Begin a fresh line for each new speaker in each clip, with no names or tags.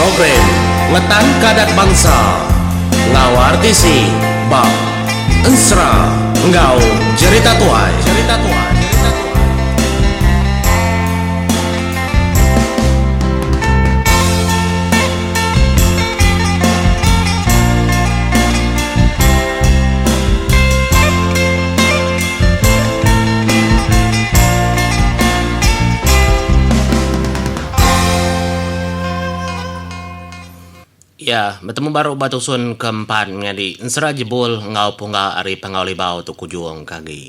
Program Ngetanka Adat Bansa enggau RTC ba Ensera enggau Jerita Tuai. Jerita Tuai.
Iya, betemu baru ba tusun keempat menyadi ensera jebul enggau pungga ari Panggau Libau tu kujung ke agi.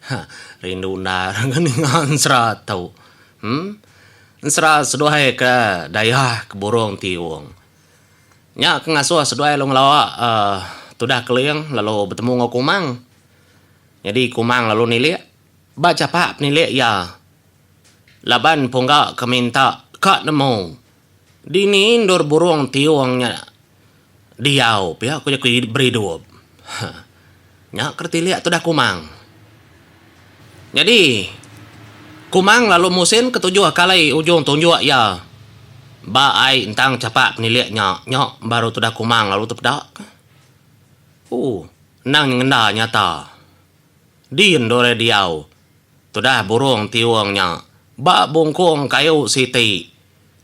Ha, rindu endar ga ninga ensera tu. Em, ensera seduai ke dayah ke burung tiung. Nya ke ngasuh seduai lalu ngelawa uhh tudah keling lalu betemu enggau Kumang. Nyadi Kumang lalu nilik ba chapak penilik iya. Laban pungga ke minta ka nemu dini endur burung tiung nya diau pia ku jaku beridup. Nya ke retilik tudah Kumang. Nyadi Kumang lalu musin ke tujuh kali ujung tunjuk iya ba ai entang chapak penilik nya. Nya baru tudah Kumang lalu tepeda. Ooh endang nyengenda nyata. Din endur iya diau. Tudah burung tiung nya ba bungkung kayu siti.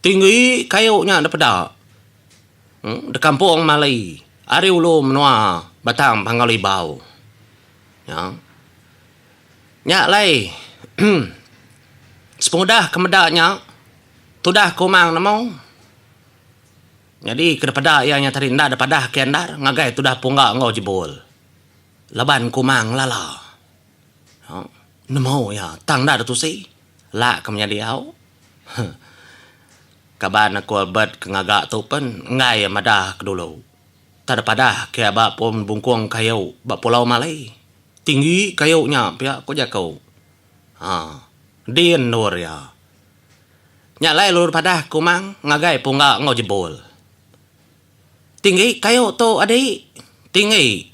Tinggi kayu nya dipeda. Em dikampung Mali ari ulu menua Batang Panggau Libau. Nya. Nya alai sepengudah ke meda nya tudah Kumang nemu. Nyadi ke dipeda iya nya tadi enda dipadah ke endar ngagai tudah Pungga enggau Jebul. Laban Kumang lala. Nemu iya tang enda ditusi lak ke menyadi au. Huh. Kaban aku Albert ke ngaga tu pen enggai iya madah ke dulu. Tang da padah ke iya ba pun bungkung kayu ba Pulau Mali. Tinggi kayu nya pia ku jaku. Ha. Din endur iya. Nya alai lalu padah ku Mang ngagai pungga enggau jebul. Tinggi kayu tu adi. Tinggi.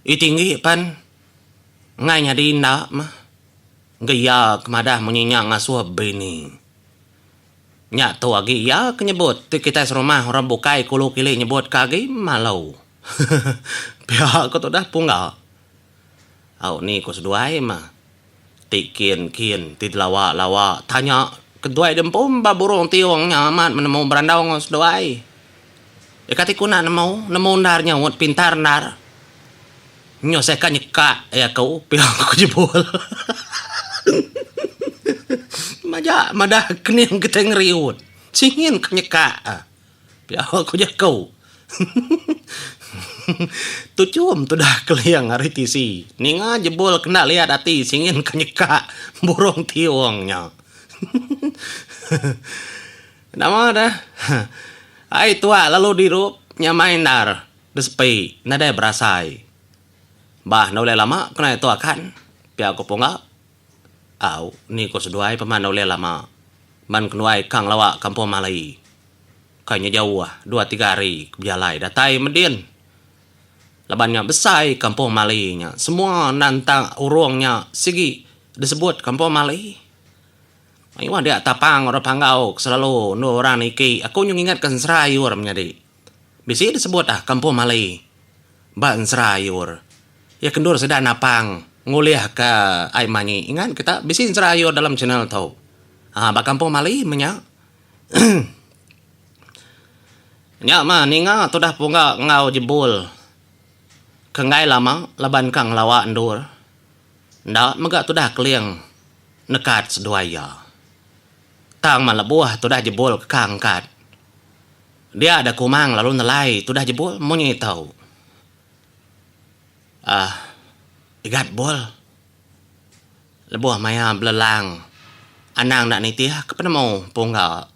Ii tinggi pan enggai nyadi enda mah. Enggai iya ke madah munyi nya ngasuh bini. Nya tu agi iya ke nyebut ti kitai serumah orang bukai kulu kili nyebut ke agi malu. Pia ko tudah pungga. Au ni ko seduai mah. Ti kin kin ti lawa lawa tanya keduai dempu ba burung tiung nya amat menemu berandau enggau seduai. Ika ti ku enda nemu, nemu endar nyaut pintar endar. Nyu sai ka nyekak iya ku pia ku jebul. Majak madah kening kitai ngeriut. Singin ka nyekak. Pia ku jaku. Tuchum tudah keling ari tisi. Ninga jebul kena liat ati singin ke nyekak burung tiung nya. Nama deh. Ai tuak lalu dirup nyamai endar disepi nadai berasai. Bah enda ulih lama kena itu akan, pia ku Pungga. Au, ni ku seduai peman enda ulih lama. Ban kenuai kang lawa kampung Mali. Kai nya jauh dua tiga hari bejalai datai medin. Laban nya besai kampung Mali nya. Semua nantang urung nya sigi disebut kampung Mali. Mayuh dia tapang orang Panggau ke selalu endur orang niki. Aku nyu ngingat ke ensera ayur menyadi. Bisi disebut ah kampung Mali ba ensera ayur. Iya ke endur sida napang ngulihka ai manyi. Ingat kita bisi ensera ayur dalam channel tu. Haa ba kampung Mali menya. Nya mah ninga tudah pungga enggau jebul ke enggai lama laban ka ngelawa endur. Enda mega tudah keling nekat seduai iya. Tang mah lebuh tudah jebul ke ka angkat. Dia da kumang lalu nelai tudah jebul munyi tu. Aah igat bul. Lebuh maya belelang anang enda nitih ke penemu pungga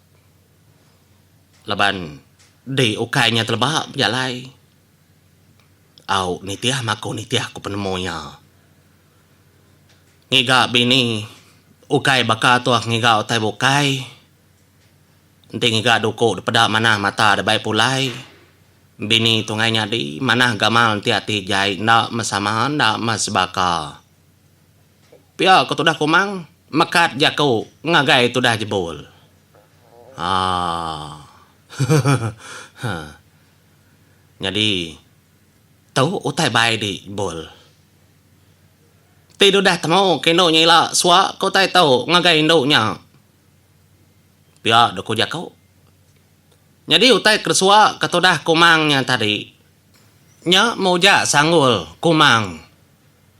laban di ukai nya teleba bejalai. Au nitih mah aku nitih ku penemu iya. Ngiga bini ukai baka tuah ngiga utai bukai. Enti ngiga duku dipeda manah mata dibai pulai. Bini tungai nyadi manah gamal enti ati jai enda meh sama enda meh sebaka. Pia ko tudah Kumang mekat jaku ngagai tudah Jebul. Haa. Nyadi tu utai bai di bul. Ti udah temu ke indu nya ila suak ke utai tu ngagai indu nya. Pia deh ku jaku. Nyadi utai ke suak ke tudah Kumang nya tadi nya mujak sanggul Kumang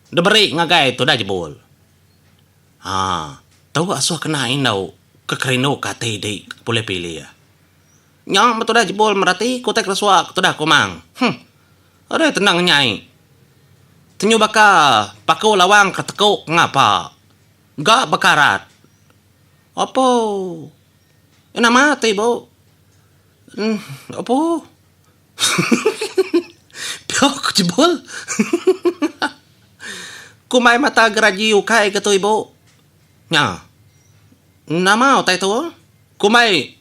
diberi ngagai tudah Jebul. Haa tu asuh kena indu ke kerindu ke ati di pulih pilih. Nya meh tudah Jebul merati ke utai ke suak ke tudah Kumang. Huh. Udah tenang nyai. Tenyu baka paku lawang ke teku ngapa. Ga bekarat. Opo. Nama ti bu. Emm opo. Pia ku Jebul. Kumbai mata geraji ukai ke tu ibu. Nya. Nama utai tu? Kumbai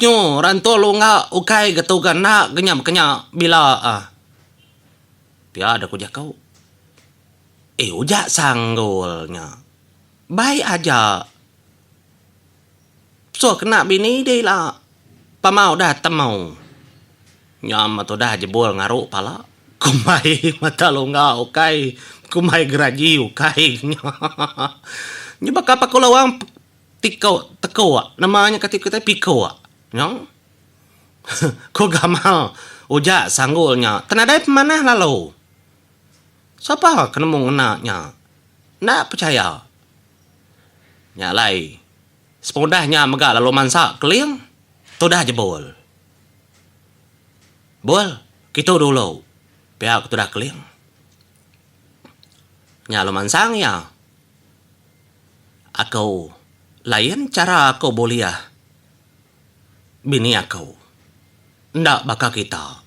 Nyu rantul lungga ukai ga tu ga enda ga nya baka nya bila ah. Pia da ku jaku. Eh uja sanggul nya. Bai aja. Suh kena bini deh ila. Pama udah temu. Nya meh tudah jebul ngaru pala. Kumbai mata lungga ukai kumbai geraji ukai nya. Nya baka paku lawang Tiko tekuk nama nya kati kitai pikuk nya. Ku gamal ujak sanggul nya tenadai pemanah lalu. Sapa ke nemu ngena nya enda pechaya. Nya alai sepengudah nya mega lalu mansa keling tudah jebul. Bul kitu dulu pia ku tudah keling. Nya lalu mansang iya. Aku lain chara aku bulih bini aku enda baka kita.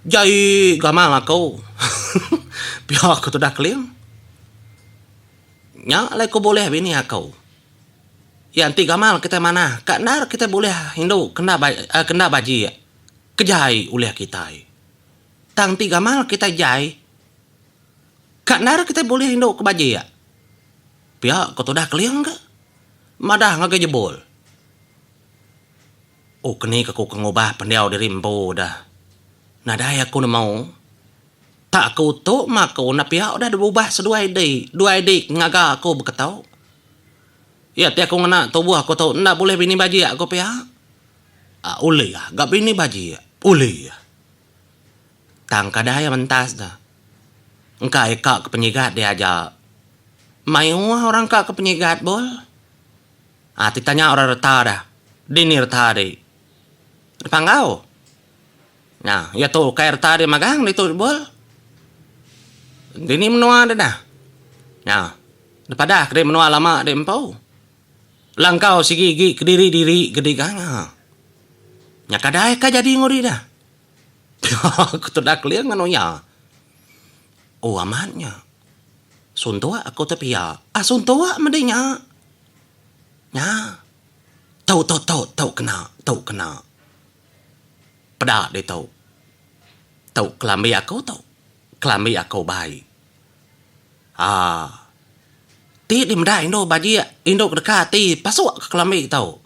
Jai gamal aku pia ku tudah Keling. Nya alai ku bulih bini aku. Iya enti gamal kitai manah ka endar kitai bulih indu kenda kenda bajik ke jai ulih kitai. Tang enti gamal kitai jai. Ka endar kitai bulih indu ke bajik. Pia ko tudah Keling ke madah ngagai Jebul. Oh keni ke aku ke ngubah pendiau diri empu dah. Nadai aku nemu. Tak aku tu mah aku enda pia udah dibubah seduai di, duai di ke ngaga aku beketu. Iya ti aku ngena tubuh aku tu enda bulih bini bajik aku pia. Ulih ga bini bajik, ulih. Tang kada iya mentas da. Engka ika ke penyigat dia aja. Mayuh orang ka ke penyigat bol. Aa ti tanya orang reta dah. Dini reta di. Di panggau. Nya iya tu ukai reta di magang ditu bol. Dini menua deh dah. Nya dipadah ke menua lama di empu. Langkau sigi igi kediri diri ke diga nya. Nya kadai ka jadi ngudi dah. Aku teda keling nganu iya. Oh amat nya. Suntuk aku te pia. Ah suntuk medi nya. Nya. Tu tu tu tu kena tu kena. Peda ditu. Tu kelambi aku tu. Kelambi aku bai. Haa. Ti di meda indu bajik indu ke deka ati pasuk ke kelambi tu.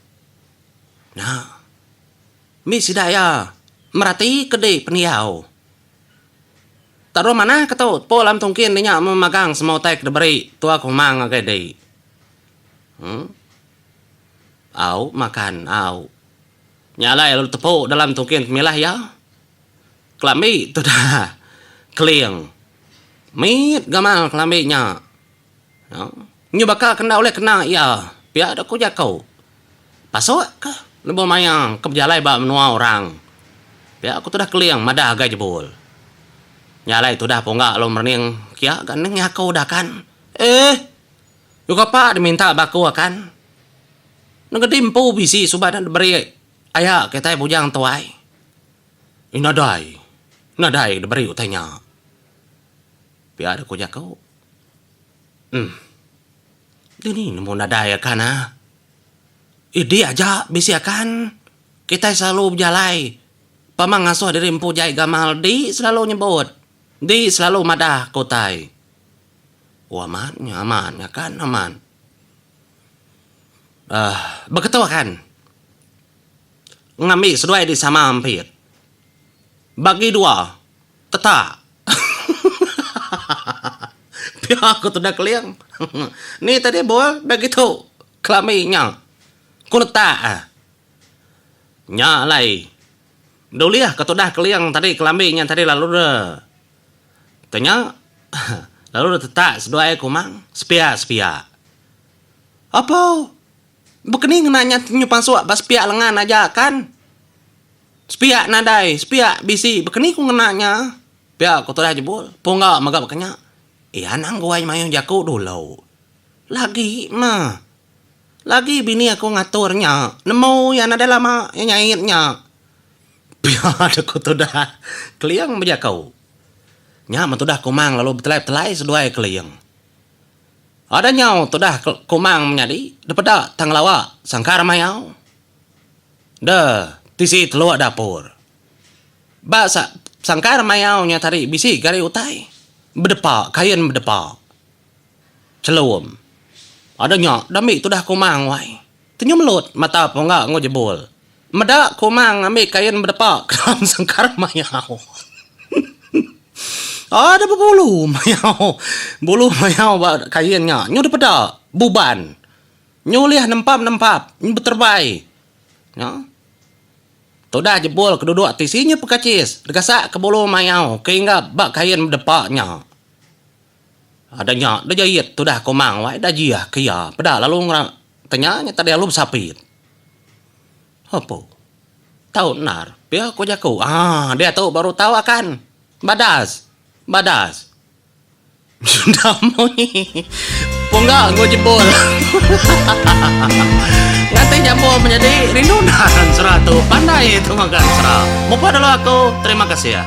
Nya. Mih sida iya merati ke di pendiau. Taruh manah ke tu tepu alam tungkin di nya memagang semua utai ke diberi tua ke umang ngagai di. Em. Au makan au. Nya alai lalu tepu dalam tungkin pemilah iya. Kelambi tudah keling. Mit gamal kelambi nya. Nyu baka ke enda ulih kena iya, pia deh ku jaku. Pasuk ka lebuh maya ke bejalai ba menua orang. Pia ku tudah Keling madah agai Jebul. Nya alai tudah pungga lalu merening kia ga nengah aku udah kan. Eh! Yu kapa diminta ba aku akan. Negedi empu bisi suba ne diberi aya kitai bujang tuai. Eh nadai. Nadai diberi utai nya. Pia deh ku jaku. Em. Dini nemu nadai akan ah. Idi aja bisi akan. Kitai selalu bejalai. Pama ngasuh diri empu jai gamal di selalu nyebut. Di selalu madah ke utai. Oh amat nya amat nya kan amat. Aaa beketu akan. Ngambi seduai di sama ampit. Bagi dua tetak. Pia ku tudah Keling. Ni tadi bol bagi tu kelambi nya. Ku netak ah. Nya alai dulih ke tudah Keling tadi kelambi nya tadi lalu de te nya lalu de tetak seduai Kumang sepiak-sepiak. Apo Bekeni ngena nya nyu pansuk ba sepiak lengan aja kan. Sepiak nadai, sepiak bisi bekeni ku ngena nya. Pia ku tudah jebul, pungga mega baka nya. Eh anang guai mayuh jaku dulu. Lagi mah. Lagi bini aku ngatur nya, nemu iya nadai lama iya nyait nya. Pia deh ku tudah Keling bejaku. Nya meh tudah Kumang lalu betelai-telai seduai Keling. Ada nyau tudah Kumang menyadi depeda tang ngelawa sangkar mayau. De tisi teluk dapur. Ba sangkar mayau nya tadi bisi gari utai bedepa kain bedepa. Chelum. Ada nya dambi tudah Kumang wai. Tenyu melut mata pungga enggau jebul. Meda Kumang ngambi kain bedepa ke dalam sangkar mayau. Ada bebulu mayau. Bulu mayau ba kain nya nyu dipeda buban. Nyu ulih nempap-nempap, nyu beterebai. Nya. Tudah jebul ke duduk tisi nyu pekachis degasak ke bulu mayau ke inggap ba kain bedepa nya. Ada nya da jait tudah Kumang wai da jiah ke iya peda lalu ngera tanya nya tadi lalu besapit. Apo. Tau endar pia ku jaku aaa diatu baru tau akan. Badas. Badas. Enda munyi pungga enggau jebul. Nganti nyambung menyadi rindu endar ensera tu pandai tu ngaga ensera. Mupah dulu aku terima kasih.